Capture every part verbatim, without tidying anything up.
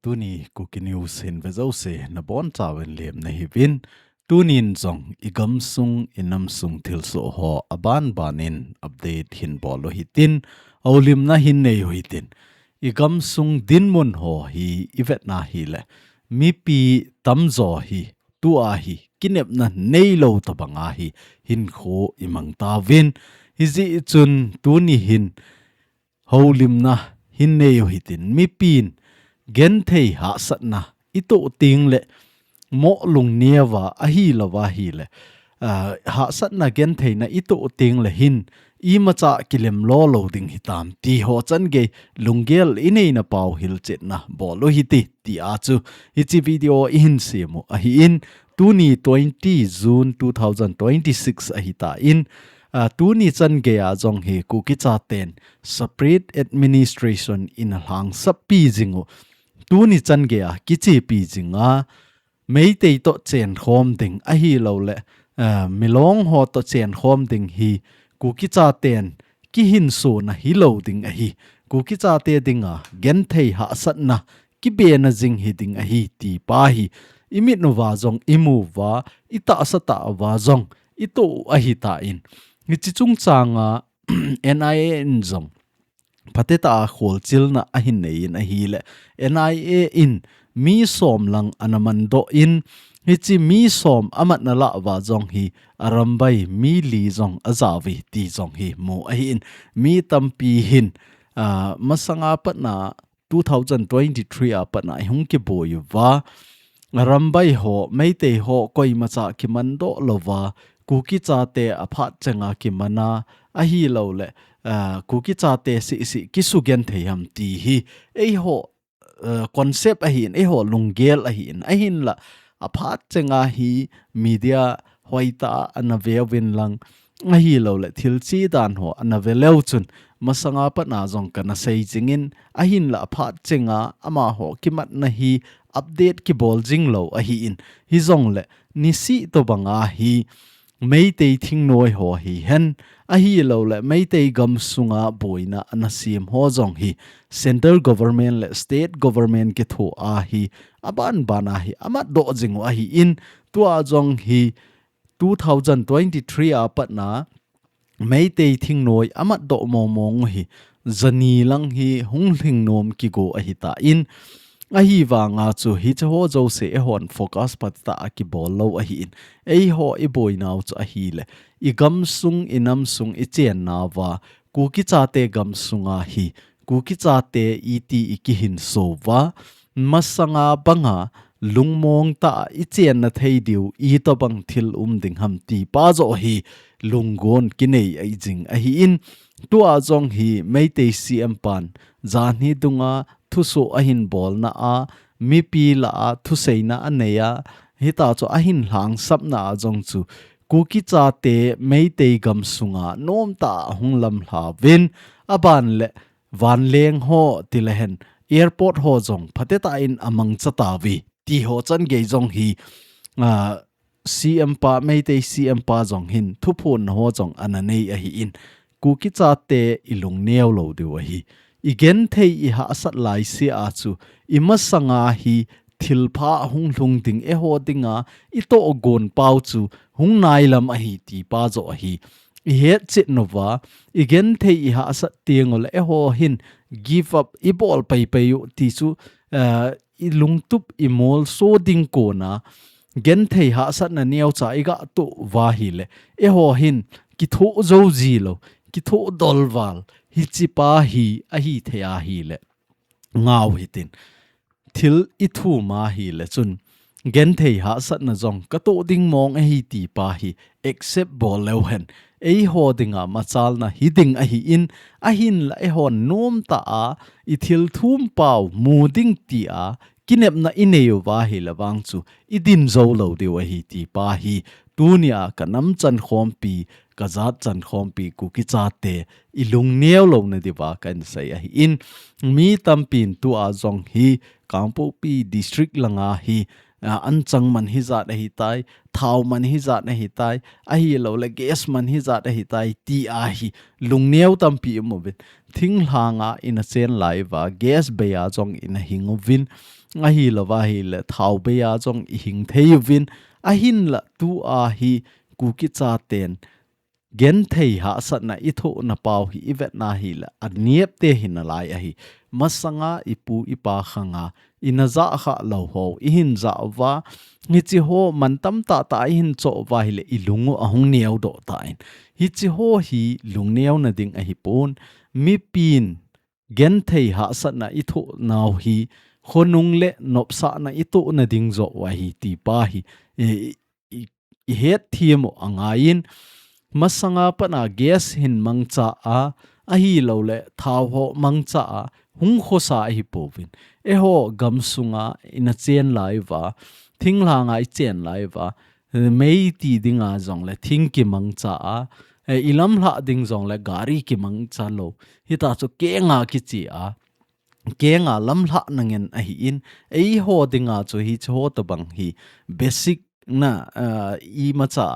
Tuni Kuki News hin ve jouse nabonchauvin lemna hiuvin. Tunin jong i gamsung i namsung thilsoh ho abanbanin update hin bol u hitin, houlimna hin nei u hitin. I gamsung dinmun ho hi i vetna hile, mipi tamjo hi tua hi kinepna neilou tobanga hi hinkho i mangtauvin. Hijeh chun tuni hin houlimna hin nei u hitin, mipin genthei hahsatna i toh tengle, moh lungneo va ahilouva hile, ah, hahsatna gentheina i toh tengle hin imacha kilemlo lou ding hitam ti ho changei lunggel i neina pau hilchetna bol u hite tia chu hiche video i hin sem u ahin. Tuni twenty June two thousand twenty-six ahitan, ah, tuni changei a jong hi Kuki chaten separate administration in alhangsap pi jing u. Tuni changei a kichepi jinga Meitei toh chenkhom ding ahilouleh, ah, Milong ho toh chenkhom ding hi Kuki chaten kihinsona hilou ding ahi. Kuki chate dinga genthei hahsatna kibena jing hiding ahi ti pa hi i mit uva jong i mu uva, i tahsa tah uva jong i toh u ahitan. Hiche chungchanga N I A in jong phatecha a kholchilna ahin neiyin ahile, N I A in mi som lang ana mandoh in, hiche mi som amatna lah uva jong hi Arambai mi li jong ajao uve ti jong hi mu ahin, mi tampi hin, ah, masanga patna two thousand twenty-three a patna i hung kiboi uva, Arambai ho, Meitei ho, koimacha kimandoh louva, Kuki chate aphat chenga kimana, ahilouleh, ah, Kuki chate sisi kisugenthei ham ti hi, eiho, ah, concept ahin, eiho lunggel ahin, ahinla, aphat chenga hi media hoitah a ana veuvin lang, ahilouleh thil che dan ho ana ve leu chun, masanga patna jong kana sei jingin, ahinla aphat chenga amaho kimatna hi update kibol jing lou ahin, hijongleh nisih tobanga hi Meitei thingnoi ho hihen, ahilouleh Meitei gamsunga boina ana sem ho jong hi central government le state government kithoa hi abanbana hi amatdoh jing u ahin, tua jong hi two thousand twenty-three a patna Meitei thingnoi amatdoh mongmong u hi jani lang hi hung lhingnom kigo ahitan, ahivanga chu hiche ho jouse eihon focus phatecha a kibol lou ahin, eiho i boinau chu ahile, i gamsung, i namsung, i chennauva, Kuki chate gamsunga hi, Kuki chate iti i kihinso uva, masanga banga lungmong tah a i chenna thei diu itobang thil um ding ham ti pa joh hi lunggon kinei ahi jing ahin, tua jong hi Meitei C M pan janhi dunga thusoh ahin bolna a, mipi lah a thuseina anei a, hita chu ahin lhangsapna a jong chu Kuki chate Meitei gamsunga nomtah a hung lamlhauvin, aban le vanleng ho tilehen airport ho jong phatecha in amangcha tauve ti ho changei jong hi, ah, C M pa, Meitei C M pa jong hin thuphonna ho jong ana nei ahin, Kuki chate i lungneo lou diu ahi. I genthei i hahsat laise a chu i masanga hi thilpha hung lhung ding, eiho dinga i tohgon pau chu hung nailam ahi ti pa joh ahi. I hetchet uva, i genthei i hahsat tenguleh eiho hin give up i bol peipei u ti chu, ah, i lungtup i molso ding kona genthei hahsatna neocha i gatoh uva hile, eiho hin kithoh jou jilou, kithoh dolval, hiche pa hi ahithei ahile, ngau hitin. Thil i thum ahile chun, genthei hahsatna jong katoh ding mong ahi ti pa hi accept bol leuhen, eiho dinga machalna hiding ahin, ahinla eihon nomtah a i thil thum pau mu ding tia kinepna i nei uva hile vang chu i din jou lou diu ahi ti pa hi, tunia ka nam chankhompi, ka jat chankhompi Kuki chate i lungneo louna diuva kahin sei ahin, mi tampin tua jong hi Kangpokpi district langa hi, ah, anchang man hijat ahitai, thao man hijat ahitai, ahilouleh gas man hijat ahitai tia hi lungneo tampi i um uvin. Thinglhanga ina chen lai uva, gas bei a jong ina hing uvin, ahilouva ahile thaobei a jong i hing thei uvin, ahinla tua hi Kuki chaten genthei hahsatna i thohna pau hi i vetna ahile, a nep te hi nalai ahi. Masanga i pu i pa khanga i na jah kha lou ho i hin jah uva, hiche ho mantam tahtah i hin choh uva ahile i lung u ahung neo doh tan. Hiche ho hi lungneona ding ahipon, mipin genthei hahsatna i thoh nau hi khonung le nopsahna i thohna ding joh u ahi ti pa hi, eh, i, i het them u angaiyin, masanga pat a gas hin mangcha a, ahilouleh thao ho mangcha a, hung khosa ahi pouvin. Eiho gamsunga i na chen lai uva, thinglhanga i chen lai uva, mei ti dinga jongle thing kimangcha a, eh, i lamlhah ding jongle gari kimangcha lou. Hita chu kenga kiche a, kenga lamlhahna ngen ahin, eiho dinga chu hiche ho tobang hi basic na, ah, imacha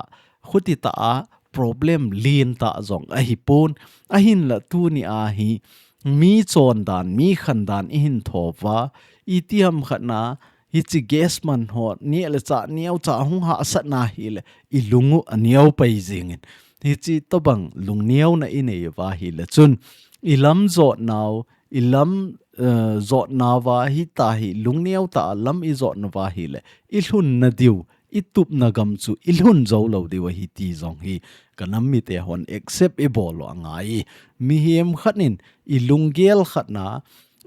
khuti tah a problem lentah jong ahipon, ahinla tuni a hi mi chondan, mi khandan i hin thouva, itiham khat na, hiche gas man ho neh le chah neocha hung hahsatna ahile i lung u aneo pai jingin. Hiche tobang lungneona i nei uva ahile chun i lam jotnau, i lam, eh, jotnauva hita hi lungneo tah a lam i jotnauva ahile i lhunna diu, i tupna gam chu i lhun jou lou diu ahi ti jong hi ka nam mite hon accept i bol u angai. Mihem khat in i lunggel khat na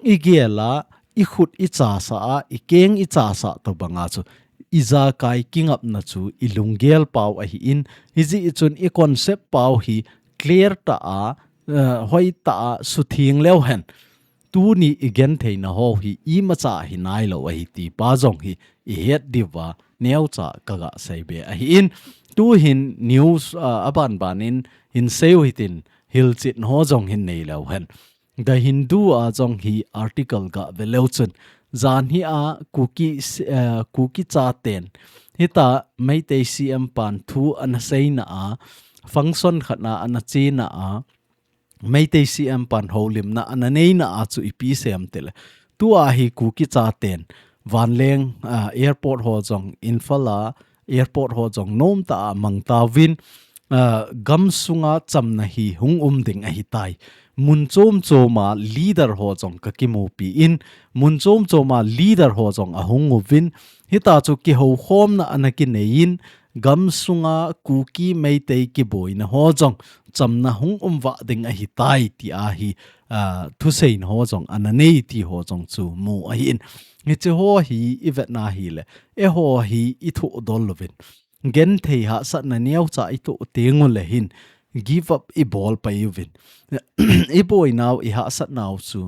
i gel a, i khut i chasa a, i keng i chasa tobanga chu ijakai kingapna chu i lunggel pau ahin, hijeh chun i concept pau hi clear tah a, eh, hoitah a sutheng leu hen, tuni i gentheina ho hi imacha hi nailou ahi ti pa jong hi i het diuva neocha ka ga seibe ahin, tuhin news, ah, abanban in hin sei u hitin hilchetna ho jong hin nei leu hen. The Hindu a jong hi article ga ve leu chun, jan hi a Kuki, eh, Kuki chaten hita Meitei C M pan thu ana seina a, function khat na ana chena a, Meitei C M pan houlimna ana neina a chu ipi sei em tile, tua hi Kuki chaten Vanleng, ah, airport ho jong, Imphal a airport ho jong nomtah a mangtauvin, ah, gamsunga chamna hi hung um ding ahitai. Mun chom choma leader ho jong ka kimupi in, mun chom choma leader ho jong ahung uvin, hita chu kihoukhomna ana kinei in, gamsunga Kuki Meitei kiboina ho jong chamna hung um vah ding ahitai ti ahi, ah, thuseina ho jong ana nei ti ho jong chu mu ahin. Hiche ho hi i vetna ahile, eiho hi i thoh dol louvin, genthei hahsatna neocha i thoh teng uleh hin give up i bol pai uvin. I boinau, i hahsatnau chu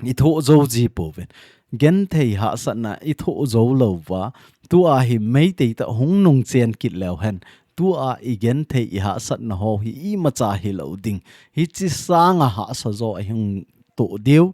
i thoh jou ji pouvin. Genthei hahsatna i thoh jou louva, tua hi Meitei tah hung nungchen kit leu hen, tua i genthei i hahsatna ho hi imacha hilou ding. Hiche sanga hahsa jo a hung toh diu.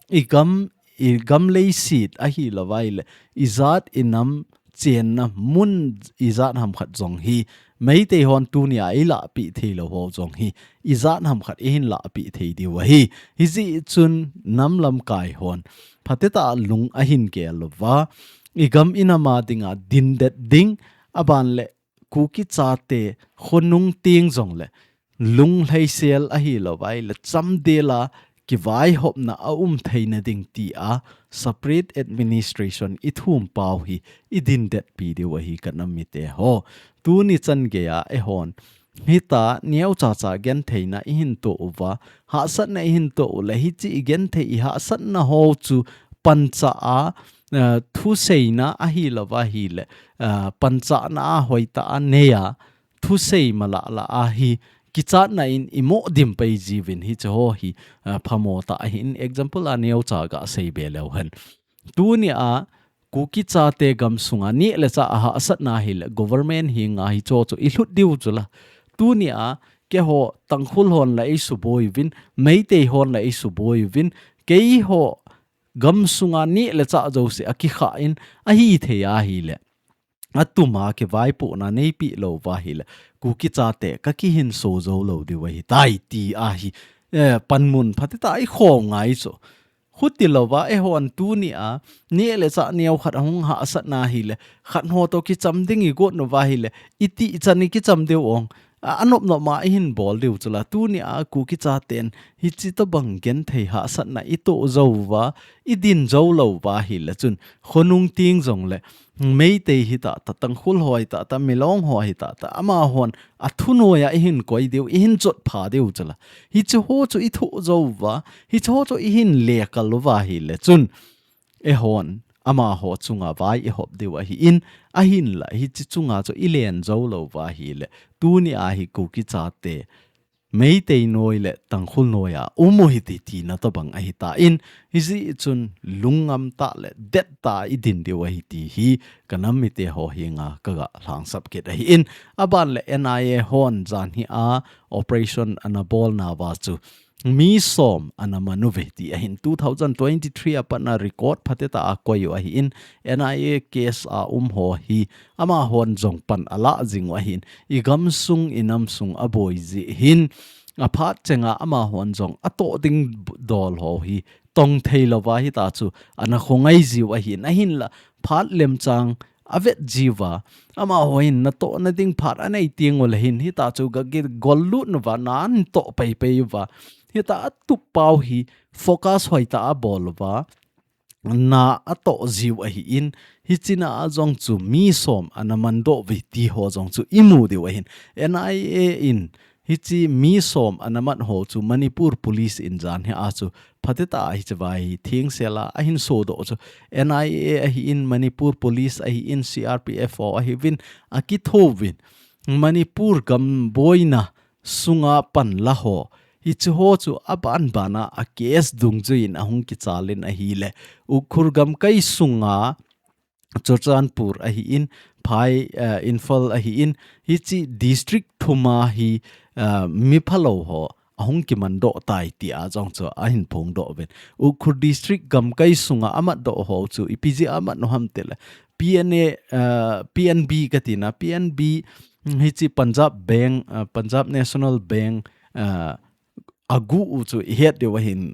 I gam, i gam leiset ahilouva ahile, i jat i nam chenna mun ijat ham khat jong hi, Meitei hon tunia i lahpeh theilou ho jong hi, ijat ham khat i hin lahpeh thei diu ahi. Hijeh chun nam lamkai hon phatecha lung ahin gel uva, i gam i nam a dinga dindet ding, aban le Kuki chate khonung teng jongle lunglheisel ahilouva ahile chamdel a kivaihopna a um theina ding tia separate administration i thum pau hi i dindetpi diu ahi ka nam mite ho. Tuni chan geiya eihon hita neocha cha gentheina i hin toh uva, hahsatna i hin toh uleh hiche i genthei i hahsatna ho chu pancha a, eh, thuseina ahilouva ahile, eh, panchahna a hoitah a neiya, thusei malala a hi kichatna in i mo dim pai jiuvin hiche ho hi, ah, phamo tah ahin, example a neocha ga seibe leu hen. Tunia Kuki chate gamsunga neh le chah a hahsatna ahile government henga hicheho chu i lhut diu chula. Tunia keiho Tangkhul hon la ei suboi uvin, Meitei hon la ei suboi uvin, keiho gamsunga neh le chah jouse a kikha in ahithei ahile, atuma kivaipohna neipeh louva ahile, Kuki chate ka kihinso jou lou diu ahitai ti ahi, eh, panmun phatecha i khom ngai chu. Khuti louva, eihon tunia, neh le chah neo khat ahung hahsatna ahile, khat ho toh kicham ding igot uva ahile, iti ichan ikicham diu ong. A, anop nop ma ihin bol diu chula, tunia Kuki chaten, hichi tobang genthei hahsatna itoh jouva, idin jou louva ahile chun, khonung teng jongle, Meitei hita ta, Tangkhul ho hita ta, Milong ho hita ta, amahon athu noiya ihin koi diu, ihin chotpha diu chula. Hichi ho chu ithoh jouva, hichi ho chu ihin lekal uva ahile chun, eihon amaho chunga vai ihop diu ahin, ahinla, hichi chunga chu ilen jou louva ahile, tunia hi Kuki chate, Meitei noi le Tangkhul noiya um u hite tina tobang ahitan, hijeh chun lungngam tah le det tah a idin diu ahi ti hi kanam mite ho henga kaga lhangsap kit ahin, aban le N I A hon janhia operation ana bolnauva chu mi som ana man uve ti ahin, two thousand twenty-three a patna record phatetah a koi u ahin, N I A case a um ho hi amahon jong pan alah jing u ahin, igamsung inamsung aboi jeh hin, aphat chenga amahon jong atoh ding dol ho hi tong thei louva hita chu ana khongai jiu ahin, ahinla phat lemchang avet jiuva, amaho hin natohna ding phat anei teng ule hin, hita chu gagigol lut uva, natoh peipei uva, hita atup pau hi focus hoitah a bol uva, na atoh jiu ahin, hichina a jong chu mi som ana mandoh uve ti ho jong chu imu diu ahin, N I A in hichi mi som ana mat ho chu Manipur Police in janhia chu phatetah a hichi vai thengsel a ahin sodoh chu, N I A ahin, Manipur Police ahin, C R P F ho ahiuvin, akithouvin, Manipur gam boina sunga pan la ho, hichi ho chu aban bana a case dungjuiyin ahung kichalin ahile, Ukhrul gamkai sunga Churachandpur ahin, Phai, eh, Imphal ahin, hichi district thuma hi, eh, mi phalou ho ahung kimandoh tai tia jong chu ahin phongdoh uvin. Ukhrul district gamkai sunga amatdoh ho chu ipi jeh a amat u ham tile, P N A, eh, P N B katina, P N B hichi Punjab Bank, eh, Punjab National Bank, eh, aguh u chu ihet diu ahin,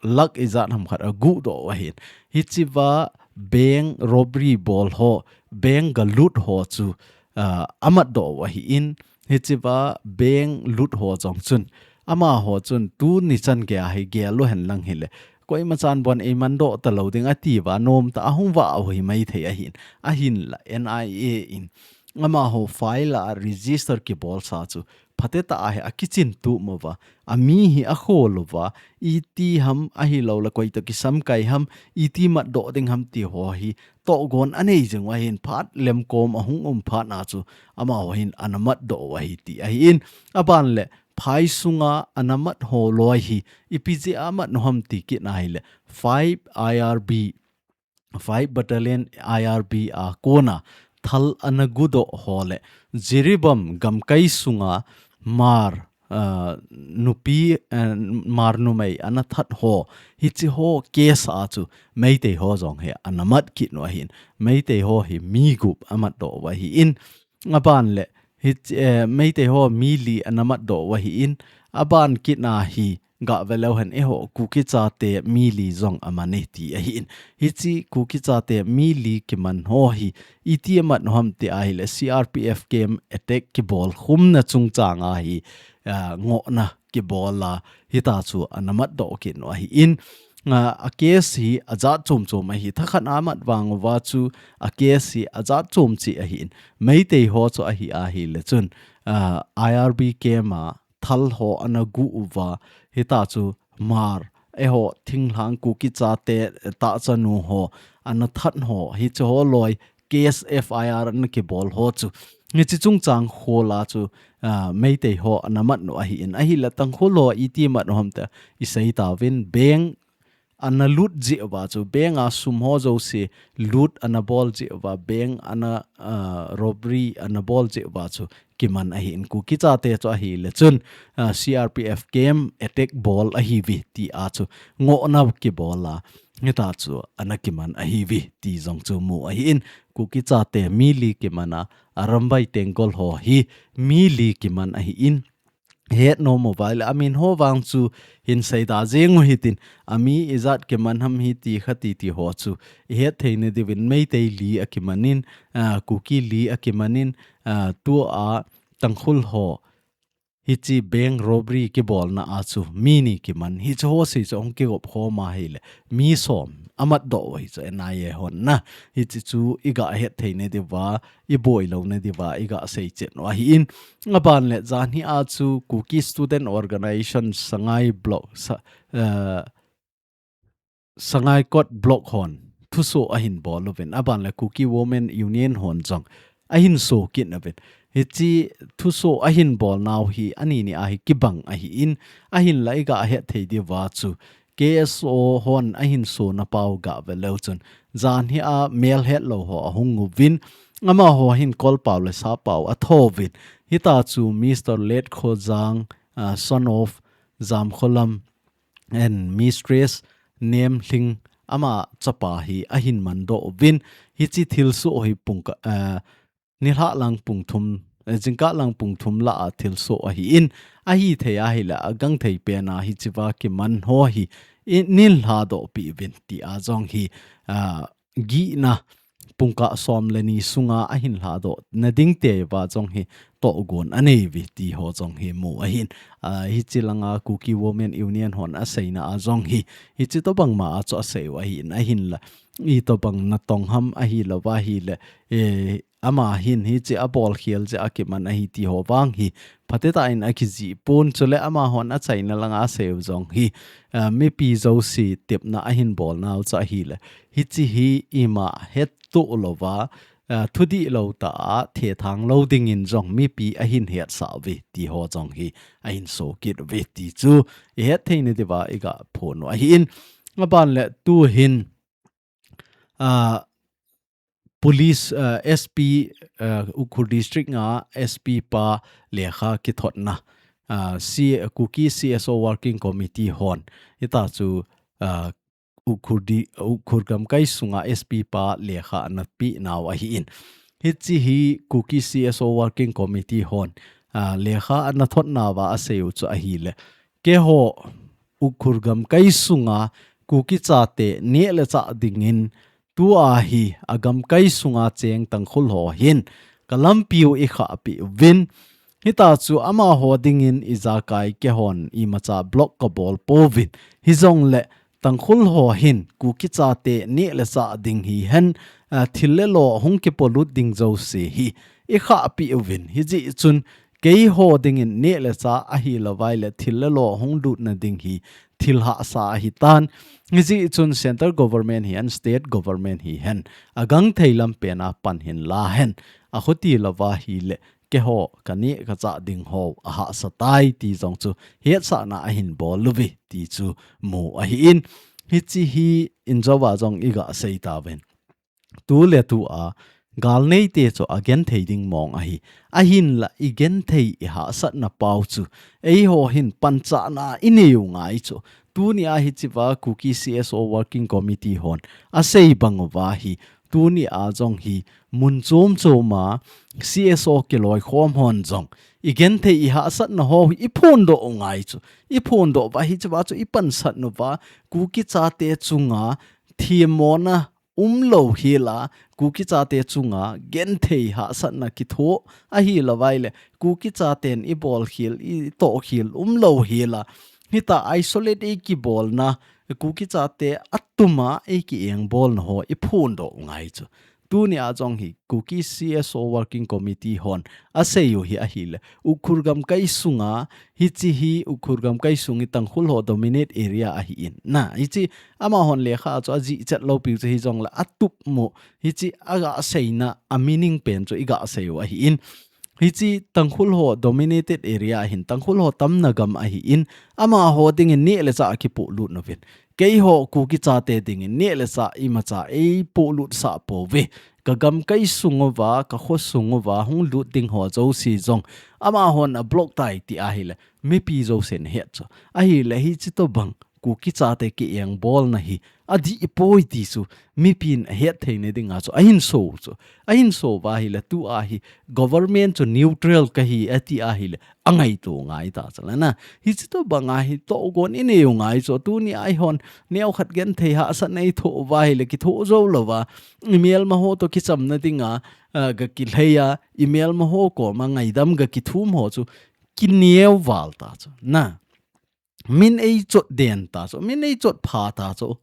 lakh ijat ham khat aguhdoh u ahin. Hichiva bank robbery bol ho, bank galut ho chu, ah, amatdoh u ahin. Hichiva bank lut ho jong chun, amaho chun tuni chan geiya hi gel u henlang hile, koima chan bon eimandoh talou ding atiuva nomtah a hung vah u hi maithei ahin. Ahinla N I A in amaho file a register kibolsa chu phatetah a hi akichin tup uva, ami hi akhol uva, iti ham ahilouleh koitoh kisamkai ham, iti matdoh ding ham ti ho hi tohgon anei jing u ahin, phat lemkom ahung um phat na chu amaho hin ana matdoh u ahi ti ahin, aban le Phai sunga ana mat ho loi hi ipi jeh a amat u ham ti kit na hile, five I R B, five Battalion I R B a kona thal ana guhdoh ho le Jiribam gamkai sunga Hmar, ah, nupi, ah, Hmar numei ana that ho, hichi ho case a chu Meitei ho jong hi ana mat kit u ahin, Meitei ho hi mi gup amatdoh u ahin, aban le hichi, eh, Meitei ho mi li ana matdoh u ahin, aban kit na hi gah ve leu hen eiho Kuki chate mi li jong aman e ti ahin. Hichi Kuki chate mi li kiman ho hi iti amat u ham ti ahile C R P F camp attack kibol khumna chungchang a hi, ah, ngohna kibol a, hita chu ana matdoh kit u ahin. Ah, a case hi ajat chom chom ahi, thakhat a amat vang uva chu a case hi ajat chom cheh ahin. Meitei ho chu ahi ahile chun, ah, I R B camp a thal ho ana guh uva, hita chu Hmar, eiho thinglhang Kuki chate tahchanu ho ana that ho, hichi ho loi case F I R ana kibol ho chu, hichi chungchang khol a chu, ah, Meitei ho ana mat u ahin, ahile Tangkhul ho iti mat u ham ti isei tauvin, bank ana lut jeh uva chu, bank a sum ho jouse lut ana bol jeh uva, bank ana, ah, robbery ana bol jeh uva chu kiman ahin, Kuki chate chu ahile chun, ah, C R P F camp attack bol ahiuve ti a chu ngohna kibol a, hita chu ana kiman ahiuve ti jong chu mu ahin, Kuki chate mi li kiman a, Arambai Tenggol ho hi mi li kiman ahin, het nom uva ahile, amin ho vang chu hin seida jeng u hitin, ami ijat kiman ham hiti khati ti ho chu ihet theina diuvin Meitei li akimanin, ah, Kuki li akimanin, ah, tua Tangkhul ho hiche bank robbery kibolna a chu mi ni kiman. Hiche ho sei chu hung kigop khom ahile, mi som amat doh u hi chu N I A hon na. Hiche chu iga het theina diuva, iboi louna diuva, iga sei chet u ahin. Aban le janhi a chu Kuki Student Organization Sangai Block, sa, eh, Sangaikot Block hon thuso ahin bol uvin, aban le Kuki Women Union hon jong ahin so kit uvin. Hiche thuso ahin bol nau hi ani ni a hi kibang ahin, ahinla iga het thei diuva chu K S O hon ahin so na pau ga ve leu chun, janhi a mel het lou ho ahung uvin, amaho hin kolpau le sapau atho uvin. Hita chu Mister Let Khojang, ah, son of Jamkholam and Mistress Nemlhing, ama chapa hi ahin man doh uvin, hiche thilsoh hi pungkah, eh, nilhah lang pung thum, eh, jingkah lang pung thum lah a thilsoh ahin, ahithei ahile agangthei pen a hichea kiman ho hi, i, nilhah doh peh uvin ti a jong hi, ah, gihna pungkah som le ni sunga ahin lhadoh na ding tei uva jong hi tohgon anei uve ti ho jong hi mu ahin. Ah, hiche langa Kuki Women Union hon aseina a jong hi, hiche tobang ma a chu asei u ahin, ahinla itobang natong ham ahilou va ahile, eh, ama hin hiche abol khel jeh a kiman ahi ti ho vang hi phatecha in akijih pon, chule amahon achaina langa asei u jong hi, ah, mipi jouse tepna ahin bol nau chu ahile, hiche hi ima hettoh louva, ah, thudih lou tah a thethang lou dingin jong mipi ahin hetsah uve ti ho jong hi ahin so kit uve ti chu ihet theina diuva iga phon u ahin. Aban le tu hin, ah, Police, ah, S P, ah, Ukhrul District a S P pa lekha kithotna, ah, C-, Kuki C S O Working Committee hon, hita chu, ah, Ukhrul di-, Ukhrul gamkai sunga S P pa lekha ana peh nau ahin. Hiche hi Kuki C S O Working Committee hon, ah, lekha ana thot nauva asei u chu ahile, keiho Ukhrul gamkai sunga Kuki chate neh le chah dingin tua hi agamkai sunga cheng Tangkhul ho hin kalampiu ikhahpeh uvin. Hita chu amaho dingin ijakai keihon imacha block kabol pouvin. Hijongle Tangkhul ho hin Kuki chate neh le chah ding hihen, ah, thil le lo hung kipolut ding jouse hi ikhahpeh uvin. Hijeh chun keiho dingin neh le chah ahilou vaile thil le lo hung lutna ding hi thil hahsa ahitan. Hijeh chun Central Government hihen, State Government hihen, agangthei lampen a pan hinla hen, akhuti louva ahile keiho kaneh kachah ding ho ahahsa tai ti jong chu hetsahna ahin bol uve ti chu mu ahin. Hiche hi injouva jong iga sei tauvin, tu le tu a galneite chu agenthei ding mong ahi. Ahinla igenthei ihahsatna pau chu eiho hin panchahna inei u ngai chu. Tunia hichea Kuki C S O Working Committee hon asei bang uva hi, tunia jong hi mun chom choma C S O kiloikhom hon jong igenthei ihahsatna ho hi iphondoh u ngai chu. Iphondoh uva hichea chu ipansat uva Kuki chate chunga themmona umlou hela, Kuki chate chunga genthei hahsatna kithoh ahilou vaile Kuki chaten ibol khel, itoh khel umlou hela, hita isolate eikibolna, Kuki chate atuma eikiengbolna ho iphondoh u ngai chu. Tunia jong hi Kuki C S O Working Committee hon asei u hi ahile, Ukhrul gamkai sunga, hiche hi Ukhrul gamkai sung hi Tangkhul ho dominate area ahin. Na, hiche amahon lekha a chu ajih chet lou piu chu hijongle atup mo, hiche aga seina a meaning pen chu iga sei u ahin. Hiche Tangkhul ho dominated area ahin, Tangkhul ho tamna gam ahin, amaho dingin neh le chah akipolut uvin. Keiho Kuki chate dingin neh le chah imacha eipolut sah pouve. Kagamkai sung uva, kakho sung uva hung lut ding ho jouse jong amahon ablock tai ti ahile, mipi jousen ahet chu. Ahile hiche tobang Kuki chate kiengbolna hi adih poi ti chu mipin ahet theina dinga chu ahin so chu. Ahin so uva ahile tua hi government chu neutral kahi ati ahile angaito ngai ta chu la na. Hichi tobanga hi togon inei u ngai chu. Tunia eihon neokhat genthei hahsatna ithoh uva ahile kithoh jou louva imelma ho toh kichamna dinga, ah, gakilhei a, imelma ho koma ngaidam gakithum ho chu kineo val ta chu. Na. Min eichot den ta chu. Min eichot pha ta chu.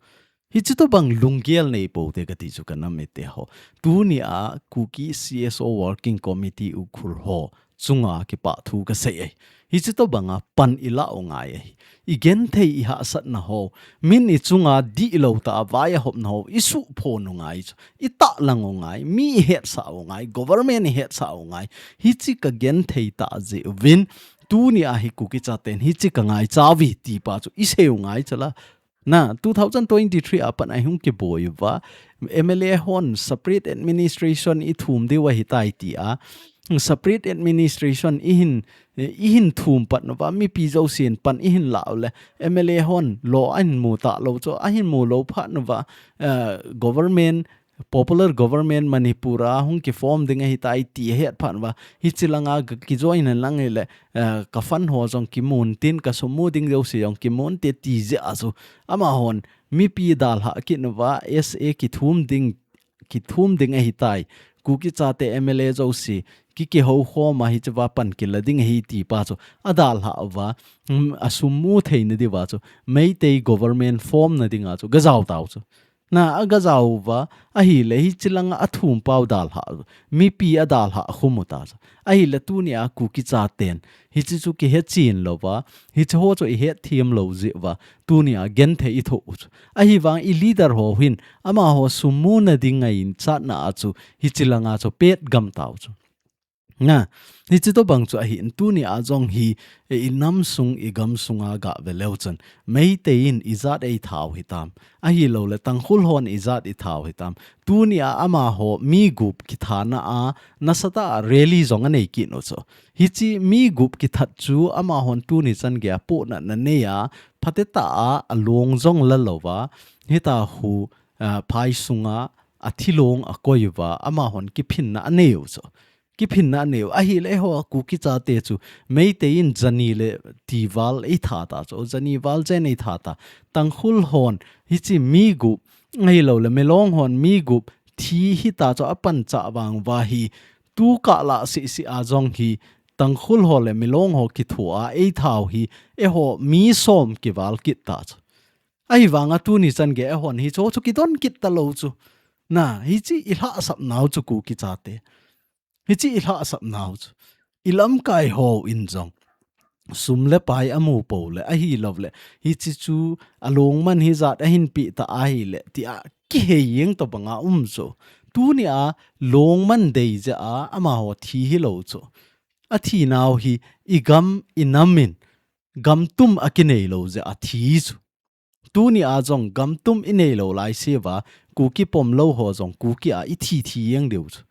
Hichi tobang lunggel nei pou te kati chu ka nam mite ho. Tunia Kuki C S O Working Committee Ukhrul ho chunga kipa thu kasei e. Hichi tobanga pan ilah u ngai e. Igenthei ihahsatna ho. Min ichunga dihlou tah a vai ahopna ho. Isuhphon u ngai chu. Itahlang u ngai. Mi ihetsah u ngai. Government ihetsah u ngai. Hichi kagenthei tah jeh uvin. Tunia hi Kuki chaten hichi kangaicha uve ti pa chu isei u ngai chu la. Na, two thousand twenty-three a pat a ihung kiboi uva, M L A hon separate administration ithum diu ahitai tia, separate administration ihin, ihin thum phat uva, mipi jousen pan ihin lah u le, M L A hon lo ahin mu talou chu, ahin mu lou phat uva, eh, government popular government Manipur a hung kiform ding ahitai ti ahet phat uva, hichi langa ka kijoin hen lang hile, eh, ka fund ho jong kimun tin, ka sum mu ding jouse jong kimun te ti jeh a chu. Amahon mipi dalhah kit uva, S A kithum ding, kithum ding ahitai. Kuki chate M L A jouse ki, kihoukhom a hiche va pan kila ding ahi ti pa chu. Adalhah uva, mm, asum mu theina diuva chu. Meitei government form na dinga chu. Gajao tau chu. Na, agajao uva, ahile hichi langa athum pau dalhah, mipi adalhah khum u ta chu. Ahile tunia Kuki chaten, hichi chu kihechen louva, hichi ho chu ihet them lou jeh uva, tunia genthei ithoh u chu. Ahivang i leader ho hin, amaho sum muna ding ngaichatna a chu, hichi langa chu pet gam tau chu. Na, hichi tobang chu ahin tunia jong hi, e, inam sung, igam sunga gave leu chun. Meitei in ijat eithat u hitam. Ahilouleh Tangkhul hon ijat ithat u hitam. Tunia amaho mi gup kithana a, nasatah a rally jong anei kit u chu. Hichi mi gup kithat chu amahon tuni chan geiya pohnatna nei a, phatecha a, along jong la louva. Hita hu, a, phai sunga, athilong akoi uva, amahon kiphinna anei u chu. Kiphinna anei u. Ahile eiho Kuki chate chu Meitei in jani le ti val eithat a chu. Jani val chen eithat a. Tangkhul hon hichi mi gup, ahilouleh Milong hon mi gup thi hita chu apancha vang uva hi. Tukah lah sisi a jong hi Tangkhul ho le Milong ho kithu a eithat u hi eiho mi som kival kit ta chu. Ahivanga tuni chan geiya eihon hichu chu kidon kit talou chu. Na, hichi ilhahsapnau chu Kuki chate. Hichi ilhahsapnau chu. Ilamkai hon jong. Sum le pai amu pou le, ahilouleh. Hichi chu alongman hijat ahin pe ta ahile, tia kihei jeng tobanga um chu. Tunia longman dei jeh a amaho thi hilou chu. Athinau hi igam inam in, gam tum akinei lou jeh a thi chu. Tunia jong gam tum inei lou laise uva, Kuki pom lou ho jong Kuki a ithi thi jeng diu chu.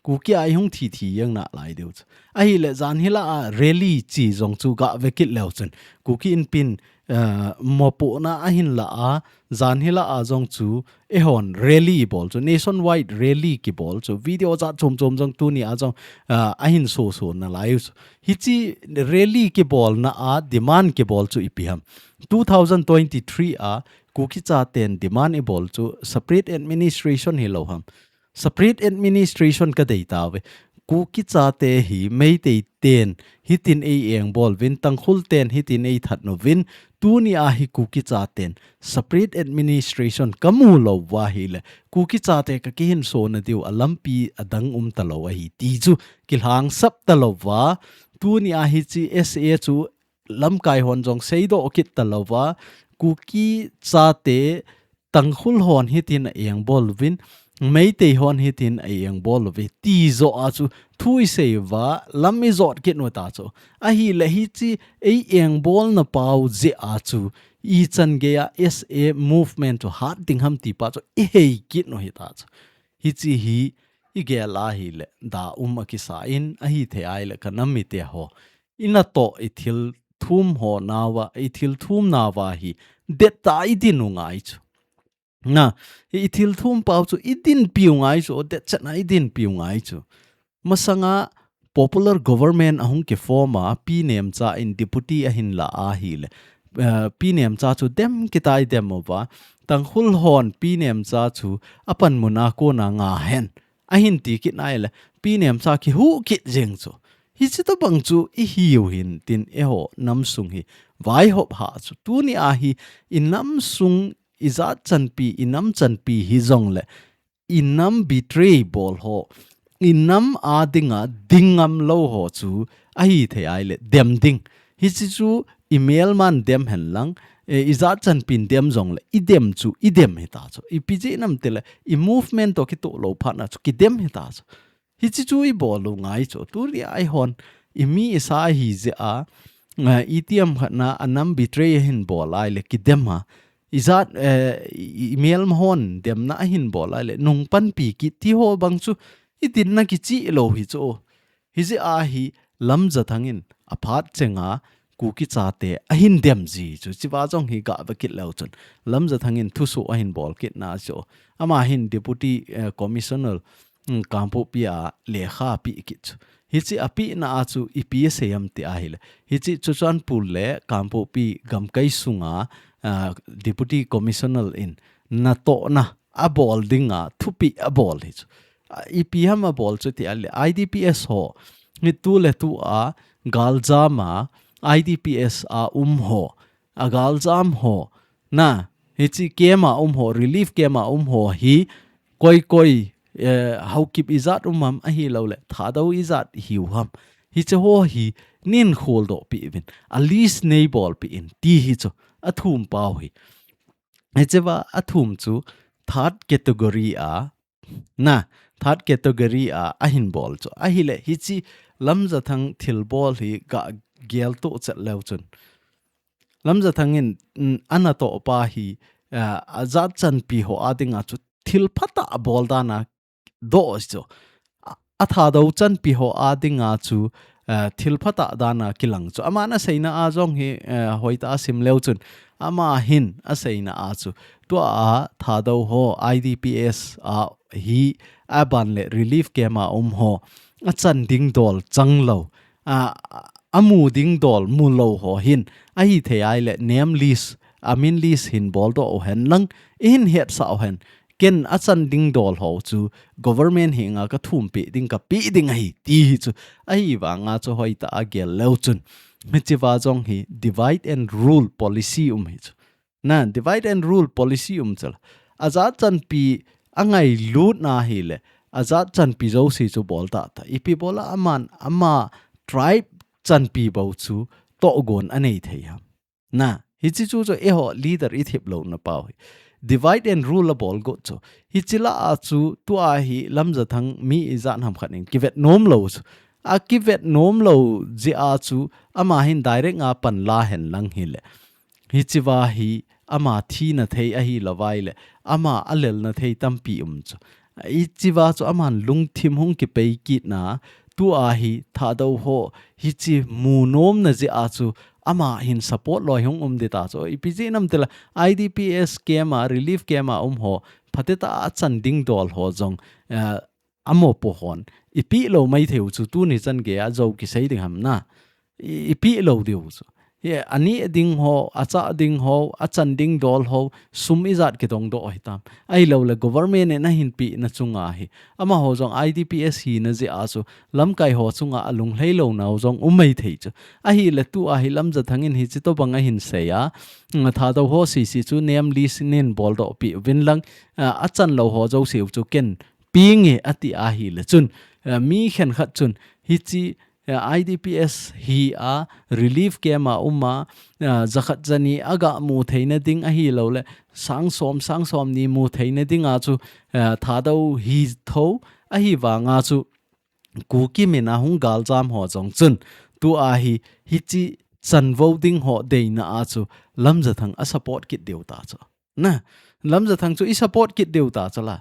Kuki a ihung thi thi jeng nalai diu chu. Ahile jan hilah a rally chi jong chu gave kit leu chun. Kuki Inpi in, eh, mopohna ahin la a, jan hilah a jong chu eihon rally ibol chu. Nationwide rally kibol chu. Video jat chom chom jong tunia jong, eh, ahin soso nalai u chu. Hichi rally kibolna a demand kibol chu ipi ham. Two thousand twenty-three a Kuki chaten demand ibol chu separate administration hilou ham. Separate administration kadei tauve. Kuki chate hi Meitei ten hitin eiengbol uvin, Tangkhul ten hitin eithat uvin, tunia hi Kuki chaten separate administration kamu lou uva ahile, Kuki chate kakihinso na diu a lampi adang um talou ahi ti chu kilhangsap talou uva, tunia hichi S A chu lamkai hon jong seidoh kit talou uva, Kuki chate Tangkhul hon hitin a engbol uvin, Meitei hon hitin a engbol uve, ti joh a chu thu isei uva, lam ijot kit u ta chu. Ahile hichi eiengbolna pau jeh a chu, ichan geiya S A movement chu hat ding ham ti pa chu ihei kit u hita chu. Hichi hi igel a ahile, da um akisa in, ahithei a ahile ka nam mite ho. Inatoh ithil thum ho nauva, ithil thum nauva hi det ta i din u ngai chu. Na, i thil thum pau chu i dinpi u ngai chu, det chan a i dinpi u ngai chu. Masanga popular government ahung kiform a, Pi Nemcha in deputy ahin la ahile. Uh, Pi Nemcha chu dem kit a i dem uva. Tangkhul hon Pi Nemcha chu apanmun a kona nga hen. Ahin ti kit nai le, Pi Nemcha kihu kit jeng chu. Hichi tobang chu i hiu hin tin eiho nam sung hi vaihop ha chu. Tuni a hi i nam sung i jat chanpi, i nam chanpi hi jong le, i nam betray bol ho, i nam a dinga ding ngam lou ho chu ahi thei ai le dem ding. Hichi chu i melman dem hen lang, e, i jat chanpin dem jong le, i dem chu, i dem hi ta chu. Ipi jeh ham ti le, i movement to kitoh lou phat na chu, kidem hi ta chu. Hichi chu i bol u ngai chu. Tuni a i hon, i mi i sa hi jeh a, eh, itiham khat na a nam betray hin bol ai le kidem a. I jat, eh, i, i melma hon demna ahin bol ai le nung panpi kit ti ho bang chu i dinna kichi lou hi chu. Hi jeh a hi Lamjathang in a phat chenga Kuki chate ahin dem ji chu. Chiva jong hi ga va kit leu chun. Lamjathang in thusoh ahin bol kit na chu. Ama hin Deputy, eh, Commissioner, mm, Kangpokpi a lekha pi kit chu. Hichi a pina a chu ipi asei am ti ahile. Hichi Churachandpur le Kangpokpi gamkai sunga, ah, Deputy Commissioner in natohna a bol dinga thupi a bol hi chu. Ah, ipi ham a bol chu ti ahile I D P S ho. Hi tu le tu a galjam a I D P S a um ho. A galjam ho. Na, hichi camp a um ho, relief camp a um ho hi koi koi, eh, Haokip i jat um ham ahi lou le, Thadou i jat hiu ham. Hichi ho hi nin khol doh pi vin. A list nei bol pi in ti hi chu. A thum pau hi. Hichi va a thum chu third category a, na, third category a, ahin bol chu. Ahile, hichi Lamjathang thil bol hi ga gel to chet leu chun. Lamjathang in, mm, ana toh pa hi, ah, a jat chanpi ho a dinga chu thil phatah a bol dan a doh chu. A, a Thadou chanpi ho a dinga chu, ah, thil phatah dan a kilang chu. Ama na seina a jong hi, ah, hoitah a sim leu chun. Ama hin a seina a chu. Tua a Thadou ho I D P S a hi a ban le relief camp a um ho. A chan ding dol chang lou. A, a mu ding dol mu lou ho hin, ahi thei ai le name list, a min list hin bol doh u hen lang, i hin hetsah u hen, ken a chan ding dol ho chu government henga ka thum pi ding ka pi ding ahi, ti hi chu, ahi vanga chu hoitah a gel leu chun. Hichi va jong hi divide and rule policy um hi chu. Na, divide and rule policy um chu la. A jat chanpi a ngailut na hi le, a jat chanpi jouse chu bol ta ta. Ipi bol a aman, ama tribe chanpi bou chu tohgon a nei thei ham. Na, hichi chu chu eiho leader i thip lou na pau hi. Divide and rule a bol got chu. Hichi la a chu tua hi Lamjathang mi i jat ham khat in kivet nom lou chu. A kivet nom lou jeh a chu ama hin direct nga pan la hen lang hi le. Hichi va hi ama thina thei ahi lou vai le, ama a lelna thei tampi um chu. Hichi va chu aman lungthim hung kipei kit na, tua hi Thadou ho, hichi mu nom na jeh a chu ama hin support loi hung um di ta chu. Ipi jeh ham ti la I D P S camp a, relief camp a um ho, phatecha a chan ding dol ho jong, eh, a mopo hon. I pi lou mai thei u chu tuni chan gei a jou kisei ding ham na. I, i pi lou diu chu. Hi, a neh ding ho, a chah ding ho, a chan ding dol ho, sum i jat kidong doh hi tam. Ahi lou le government in a hin pi na chunga hi. Ama ho jong I D P S hi na jeh a chu, lamkai ho chunga a lunglhai lou nau jong um mai thei chu. Ahi le tua hi Lamjathang in hichi tobang a hin sei a. Nga Thadou ho sisi chu name list nin bol doh pi vin lang, a, a chan lou ho jouse u chu ken pi nge a ti ahi le chun, a, mi khen khat chun hichi, a, I D P S hi a relief camp a um a, a, jakhat jani a ga mu thei na ding ahi lou le sang som, sang som ni mu thei na ding a chu, a, Thadou hi tho ahi vanga chu Kuki min a hung galjam ho jong chun tua hi hichi chanvo ding ho deina a chu Lamjathang a support kit diu ta chu. Na, Lamjathang chu i support kit diu ta chu la.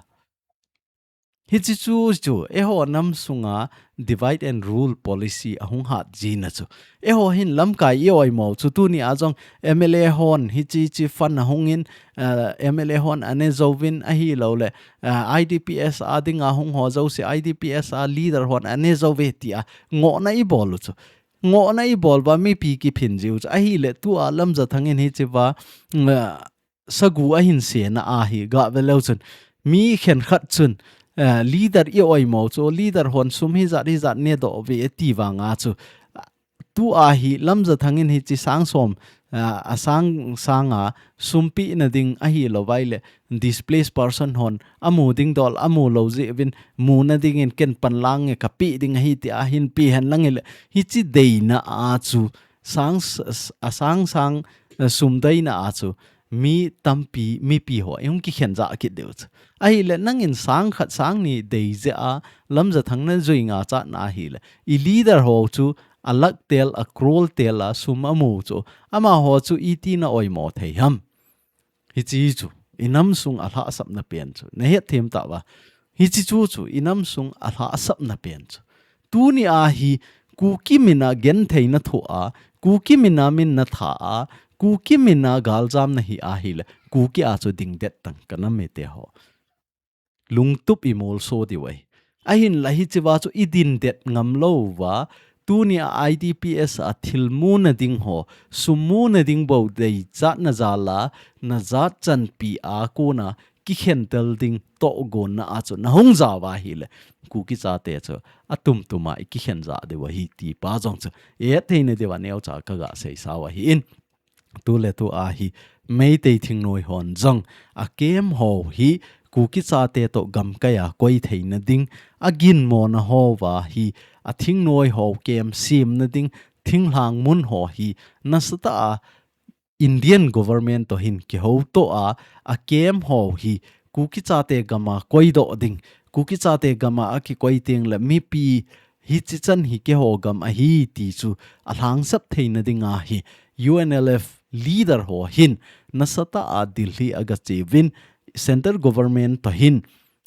Hichi chu chu, eiho nam sunga divide and rule policy ahung hat jina chu. Eiho hin lamkai i oimo chu tuni a jong M L A hon hichi chi fund ahung in, uh, M L A hon ane jouvin ahilouleh, uh, I D P S a dinga hung ho jouse I D P S a leader hon ane jouve tia ngohna i bol u chu. Ngohna i bol uva mipi kiphin jiu chu. Ahileh tua Lamjathang in hichi va, uh, sagu ahin sena ahi gah ve leu chun. Mi khenkhat chun, uh, leader i oimo chu, leader hon sum hijat hijat nedoh uve ti vanga chu. Tua hi Lamjathang in hichi sang som, uh, a sang sanga sum pehna ding ahilouva ahileh displaced person hon amu ding dol amu lou jeh uvin muna dingin ken panlang nge kapeh ding ahi tia hin pe henlang ileh hichi deina a chu sang s-, s-, a sang sang, uh, sum deina a chu mi tampi mipi ho i hung kikhen jah kit diu chu. Ahileh nangin sang khat sang ni dei jeh a Lamjathang na jui ngaicha na ahileh i leader ho chu a lakh tel a crore tel a sum amu chu amaho chu iti na oimo thei ham. Hichi chu i nam sung a lhahsapna pen chu na hetthem tauva. Hichi chu chu i nam sung a lhahsapna pen chu. Tuni a hi Kuki mina genthei na thoh a, Kuki mina min na tha a, Kuki mina galjam na hi ahileh, Kuki a chu dingdet tang ka nam mite ho. Lungtup i molso diu ahi. Ahinlah hichi va chu i dindet ngam louva, tuni a I D P S a thil muna ding ho, sum muna ding bou deichat na jal a, na jat chanpi a kona kikhen tel ding tohgon na a chu na hung jao va ahileh, Kuki chate chu atum tum a i kikhen jah diu ahi ti pa jong chu i hetthei na diuva neocha ka gah seisa u ahin. Tuletu a hi Meitei thingnoi hon jong a camp ho hi Kuki chate toh gamkai a koi theina ding, a ginmo na ho va hi a thingnoi ho camp sem na ding, thinglhang mun ho hi nasatah a Indian government toh hin kihouto a, a camp ho hi Kuki chate gam a koidoh ding, Kuki chate gam a a kikoi teng leh mipi hichi chan hi keiho gam ahi ti chu a lhangsap theina ding a hi U N L F leader ho hin nasatah a Delhi a ga che uvin, central government toh hin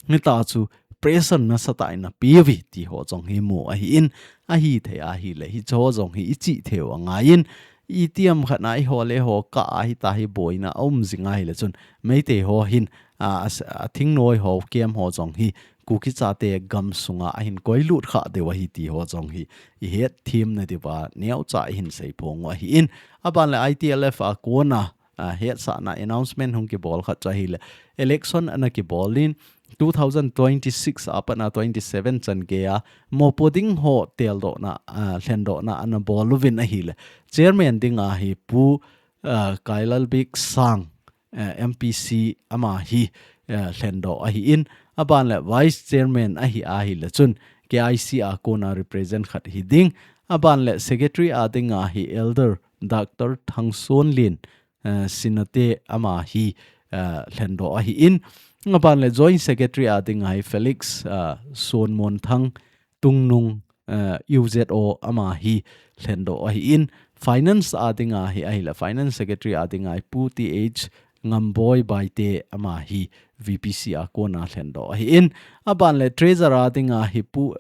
hita chu pressure nasatah in a pe uve ti ho jong hi mu ahin, ahithei ahileh hichi ho jong hi i chih thei u angaiyin, itiham khat na i ho le ho kah a hita hi boina a um jing ahileh chun Meitei ho hin, a, a, a thingnoi ho camp ho jong hi Kuki chate gam sunga ahin koilut kha diu ahi ti ho jong hi i hetthem na diuva neocha i hin seiphong u ahin, aban leh I T L F a kona, a, hetsahna announcement hung kibol khat chu ahileh election ana kibol in two thousand twenty-six a pat a twenty-seven chan gei a mopo ding ho teldohna, a, lhendohna ana bol uvin ahileh chairman ding a hi Pu, a, Kailalbik Sang, eh, M P C ama hi, eh, lhendoh ahin, aban leh vice chairman ahi ahileh chun K I C a kona represent khat hi ding, aban leh secretary a ding a hi Elder Doctor Thangsonlin, eh, Sinate ama hi, eh, lhendoh ahin, aban leh joint secretary a ding a hi Felix, eh, Sonmonthang Tungnung, eh, U Z O ama hi lhendoh ahin, finance a ding a hi ahileh finance secretary a ding a hi Pu T H Ngamboi Baite ama hi V P C a kona lhendoh ahin, aban leh treasurer a ding a hi Pu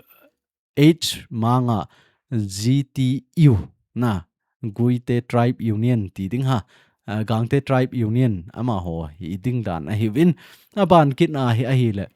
H Manga G T U na Guite Tribe Union ti ding ha, ah, Gangte Tribe Union amaho hi ding dan ahiuvin, aban kit a hi ahileh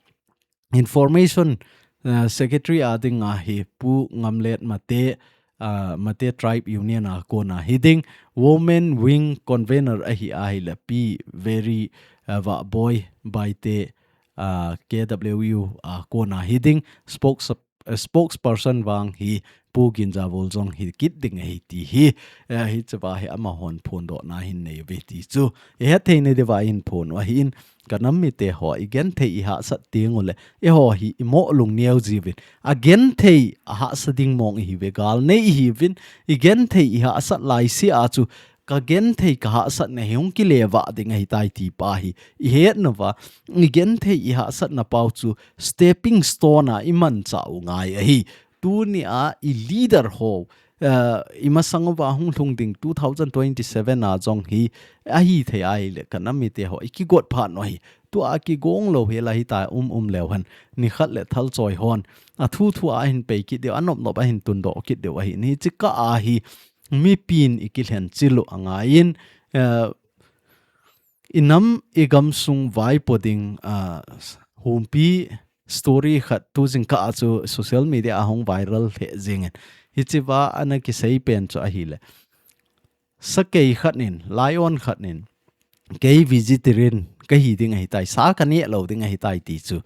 information, ah, secretary a ding a hi Pu Ngamlet Mate, ah, Mate Tribe Union a kona hi ding, women wing convener ahi ahileh Pi Very, ah, Vahboi Baite, ah, K W U a kona hi ding, spokes-, eh, spokesperson vang hi Pu Ginjavol jong hi kit ding ahi ti hi, eh, hichi va hi amahon phondohna hin nei uve ti chu i hetthei na diuva i hin phon u ahin, ka nam mite ho i genthei i hahsat teng uleh eiho hi i moh lung neo jiuvin, a genthei a hahsa ding mong i hiuve, gal nei i hiuvin, i genthei i hahsat laise a chu ka genthei ka hahsatna hi hung kile vah ding ahitai ti pa hi i hetna uva, i genthei i hahsatna pau chu stepping stone a i manchah u ngai ahi. Tuni a i leader ho, uh, imasang uva hung lhung ding two thousand twenty-seven a jong hi ahi thei ahile ka nam mite ho i kigot phat u ahi. Tua kigong lou hi la hita um um leu hen. Nikhat le thal choi hon. A thu thu a hin pei kit diu, a nop nop a hin tundoh kit diu ahi. Hichi kah a hi mipin i kilhen chil u angaiyin, uh, i nam i gam sung vaipo ding, uh, humpi story khat tu jingkah a chu social media a hung viral lheh jingin. Hichi va ana kisei pen chu ahile. Sakei khat in, lion khat in, kei vegetarian ka hi ding ahi tai, sa ka neh lou ding ahi tai ti chu.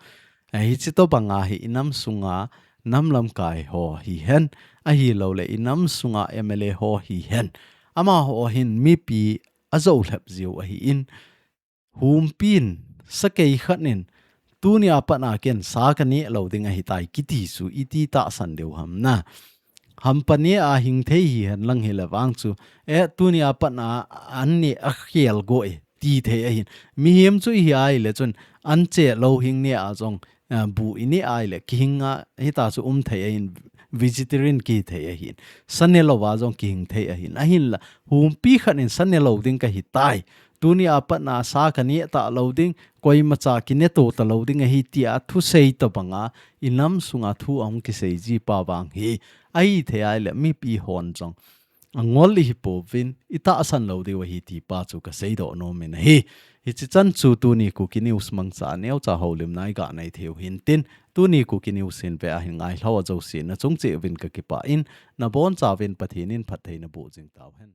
Eh, hichi tobang a hi i nam sunga nam lamkai ho hihen, ahilou le i nam sunga M L A ho hihen. Amaho hin mipi a jou lhep jiu ahi in, humpin sakei khat in, tuni a pat a ken sa ka neh lou ding ahi tai kiti chu iti tahsan diu ham na. Hampa neh a hing thei hihen lang hile vang chu, eh, tuni a pat a an neh a khel go e, ti thei ahin. Mihem chu ihi ahile chun an che lou hing neh a jong, eh, bu i neh ahile kihing a hita chu um thei ahin, vegetarian kihi thei ahin. Sa ne lou a jong kihing thei ahin. Ahinla, humpi khat in sa ne lou ding ka hi tai. Tuni a pat a sa ka neh ta lou ding, koimacha kine to ta lou ding ahi tia thusei tobang a, i nam sunga thu a hung kisei ji pa vang hi. Ahi thei ahile mipi hon jong a ngol ihi pouvin, i tahsan lou diu ahi ti pa chu ka seidoh nom in ahi. Hichi chan chu tuni Kuki News mangcha a neocha houlimna i ga nei thei u hintin, tuni Kuki News hin ve a hin ngailhah a jouse na chung cheh uvin ka kipah in, na boncha uvin Pathen in phattheina boh jing tau hen.